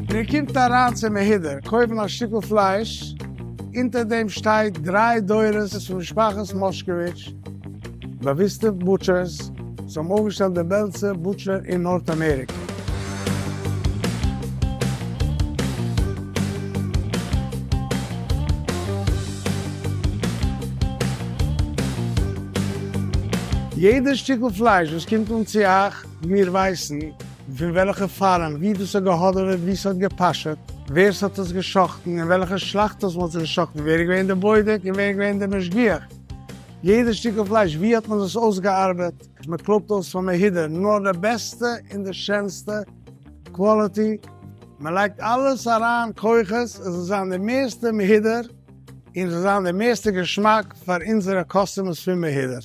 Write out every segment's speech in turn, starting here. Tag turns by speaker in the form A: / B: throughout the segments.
A: איר קומט אריין צום מהודר קויפן א שטיקל פלייש, אונטער דעם שטייט דריי דורות פון משפחת מאשקאוויטש, באוויסטע butchers, וואס האבן אויפגעשטעלט די בעלזע butcher אין North America. יעדע שטיקל פלייש וואס קומט אן צו אייך, מיר ווייסן פון וועלכע farm, ווי דאס האט געהאדעוועט, ווי ס'האט געפאשעט, ווער ס'האט עס גע'שחט'ן, אין וועלכע שלאכטהויז מ'האט עס גע'שחט'ן, ווער איז געווען דער בודק און ווער איז געווען דער משגיח. יעדע שטיקל פלייש, ווי האט מען דאס אויסגעארבעט, מען קלויבט אויס פאר מהודר נאר די בעסטע און די שענסטע quality, מען לייגט אלעס אריין כוחות עס זאל זיין די מערסטע מהודר און עס זאל זיין די מערסטע געשמאק פאר אונזערע customers פון מהודר.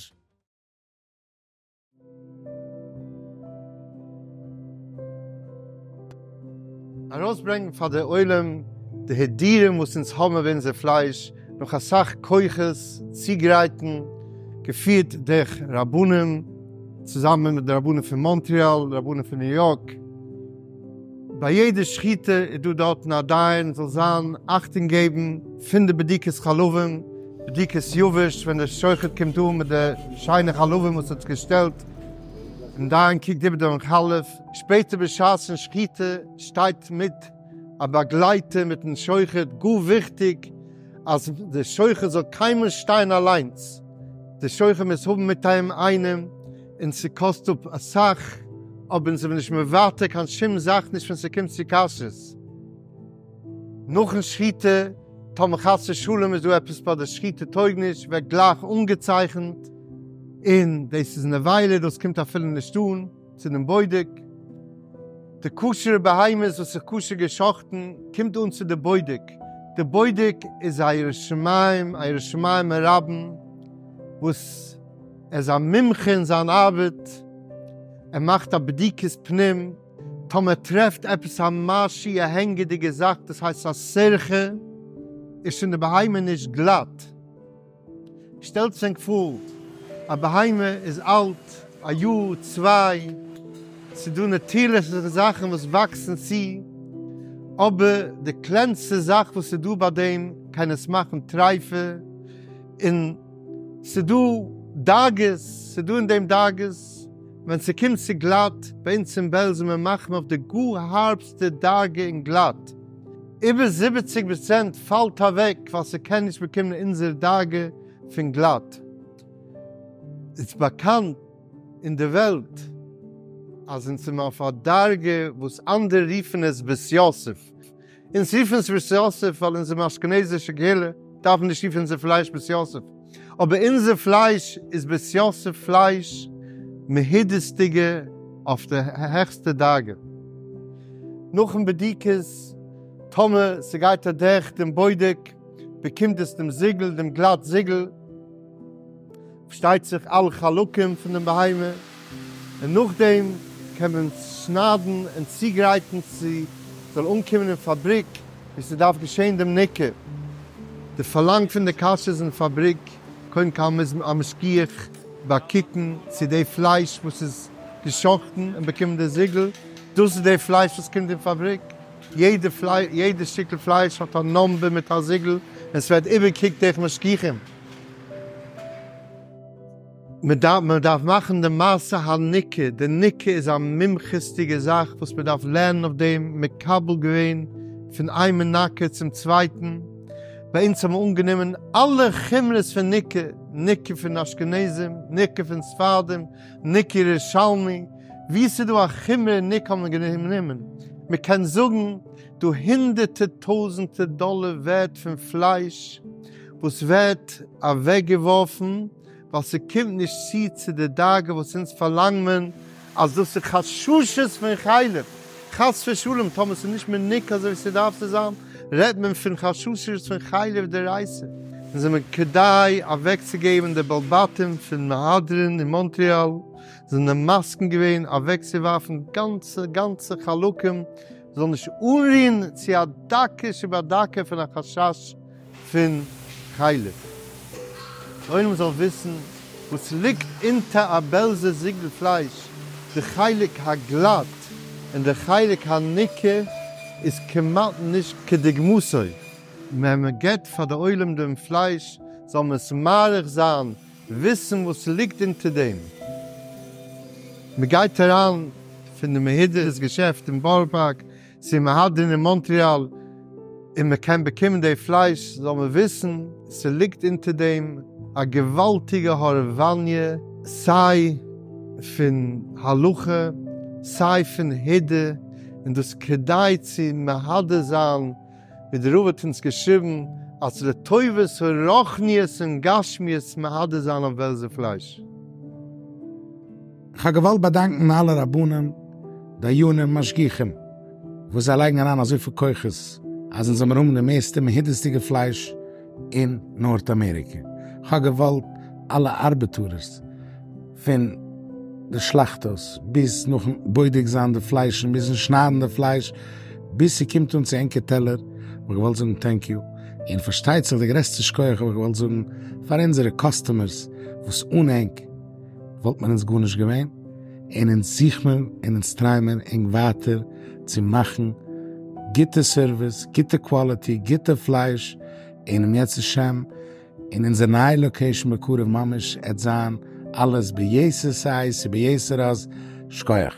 B: ארויסברענגן פאר די עולם די הידורים וואס אונז האבן אויף אונזער פלייש, נאך אסאך כוחות צוגרייטן, געפירט דורך רבנים, צוזאמען מיט די רבנים פון מאנטריאל, רבנים פון ניו יארק. ביי יעדע שחיטה איז דא דארטן א דיין זאל זיין אכטונג געבן פון די בדיקת חלבים, בדיקת יבש, ווען דער שוחט קומט אן מיט די שיינע חלבים וואס האט געשטעלט, און דיין קוקט איבער דעם חלב, שפעטער בשעת'ן שחיטה שטייט מיט א באגלייטער מיטן שוחט, גאר וויכטיג אז די שוחט זאל קיינמאל שטיין אליינס, די שוחט מוז האבן מיט אים איינעם, און ס'קאסט אפ אסאך, אבער אונז זעמיר נישט מוותר קיין שום זאך נישט ווען ס'קומט צו כשרות. נאכן שחיטה, טאמער חס ושלום איז דא עפעס ביי די שחיטה טויג נישט, ווערט גלייך אנגעצייכנט, און דאס איז נבילה, דאס קומט אפילו נישט אן צו דעם בודק. די כשר'ע בהמות וואס איז כשר גע'שחט'ן קומט אן צו די בודק, די בודק איז א ירא שמים, א ירא שמים מרבים, וואס ער איז א מומחה אין זיין ארבעט, ער מאכט א בדיקת פנים, טאמער טרעפט עפעס א משהו א הענגעדיגע זאך דאס הייסט א סירכא, איז שוין די בהמה נישט גלאט. שטעלטס ענק פאר א בהמה איז אלט א יאר צוויי, ס'איז דא נאטירליכע זאכן וואס וואקסן צו, אבער די קלענסטע זאך וואס איז דא ביי דעם קען עס מאכן טרייפה, און ס'איז דא דאגות, ס'איז דא אין דעם דאגות, ווען ס'קומט צו גלאט, ביי אונז אין בעלז איז מען מחמיר אויף די גאר הארבסטע דרגה אין גלאט, איבער 70% פאלט אוועק ווייל ס'קען נישט באקומען אונזער דרגה פון גלאט. איז באקאנט אין די וועלט אז אונז זעמיר אויף א דרגה וואס אנדערע רופן עס בית יוסף. אונז רופן עס בית יוסף ווייל אונז זעמיר אשכנזישע קהילה דארף מען נישט רופן אונזער פלייש בית יוסף. אבער אונזער פלייש איז בית יוסף פלייש מהודר'סדיגע אויף די העכסטע דרגה. נאכן בדיקות, טאמער ס'גייט אדורך דעם בודק, באקומט עס דעם זיגל, דעם גלאט זיגל, פארשטייט זיך אלע חלקים פון דעם בהמה, און נאכדעם קען מען שניידן און צוגרייטן צו זאל אנקומען אין פאבריק ווי ס'דארף געשען דעם ניקור. די פארלאנג פון די כשרות אין פאבריק, קודם כל מוז א משגיח באקוקן צו די פלייש וואס איז גע'שחט'ן און באקומען די זיגל, דאס איז די פלייש וואס קומט אין פאבריק, יעדע יעדע שטיקל פלייש האט א number מיט א זיגל און ס'ווערט איבערגעקוקט דורך משגיחים. מען דארף מען דארף מאכן די מעשה הניקור, די ניקור איז א מומחיות'דיגע זאך וואס מען דארף לערנען אויף דעם, מקבל געווען פון איין מנקר צום צווייטן, ביי אונז האבן אנגענומען אלע חומרות פון ניקור, ניקור פון אשכנזים, ניקור פון ספרדים, ניקור ירושלמי, ווי ס'איז דא א חומרא אין ניקור האבן מיר גענומען, מען קען זאגן דא הונדערטער טויזענטער דאלער ווערט פון פלייש וואס ווערט אוועקגעווארפן ווייל ס'קומט נישט צו צו די דרגה וואס אונז פארלאנג מען אז דאס איז חששות פון חלב, חס ושלום טאמער ס'איז נישט מנוקה אזוי ווי ס'דארף צו זיין, רעדט מען פון חששות פון חלב דאורייתא. אונז זעמיר כדאי אוועקצוגעבן די בעל בתים פון מהדרין אין מאנטריאל זענען מסכים געווען אוועקצואווארפן גאנצע גאנצע חלקים זאל נישט אנרירן צו א דקה שבדקה פון א חשש פון חלב. דער עולם זאל וויסן וואס ליגט אונטער א בעלזער זיגל פלייש, די חלק הגלאט און די חלק הניקור. איז כמעט נישט כדוגמתו. ווען מען געבט פאר די עולם דעם פלייש זאל מען עס מעריך זיין, וויסן וואס ליגט אונטער דעם. מען גייט אריין פון די מהודרת געשעפט אין בארא פארק צו מהדרין אין מאנטריאל און מען קען באקומען די פלייש, זאל מען וויסן ס'ליגט אונטער דעם א געוואלטיגע הארעוואניע סיי פון הלכה סיי פון הידור, און דאס כדאי צו מהדר זיין ווי די רב האט אונז געשריבן אז לטובת הרוחניות און גשמיות מהדר זיין אויף בעלזער פלייש.
A: כ'האב געוואלט באדאנקן אלע רבנים, דיינים, משגיחים, וואס זיי לייגן אריין אזויפיל כוחות אז אונז זאל מיר האבן די מערסטע מהודר'סדיגע פלייש אין North America. כ'האב געוואלט אלע ארבעטארערס, פון די שלאכטהויז ביז נאכן בודק זיין די פלייש און ביזן שניידן די פלייש ביז ס'קומט אן צו ענקער טעלער, האב איך געוואלט זאגן thank you, און פארשטייט זיך די גרעסטע שכוח האב איך געוואלט זאגן פאר אונזערע customers וואס אן ענק וואלט מען אונז גארנישט געווען, און אונז זוך מיר און אונז try מיר ענק ווייטער צו מאכן גוטע service, גוטע quality, גוטע פלייש, און אם ירצה השם אין אונזער נייע location בקרוב ממש עט זיין אלעס ביתר שאת וביתר עוז, שכוח.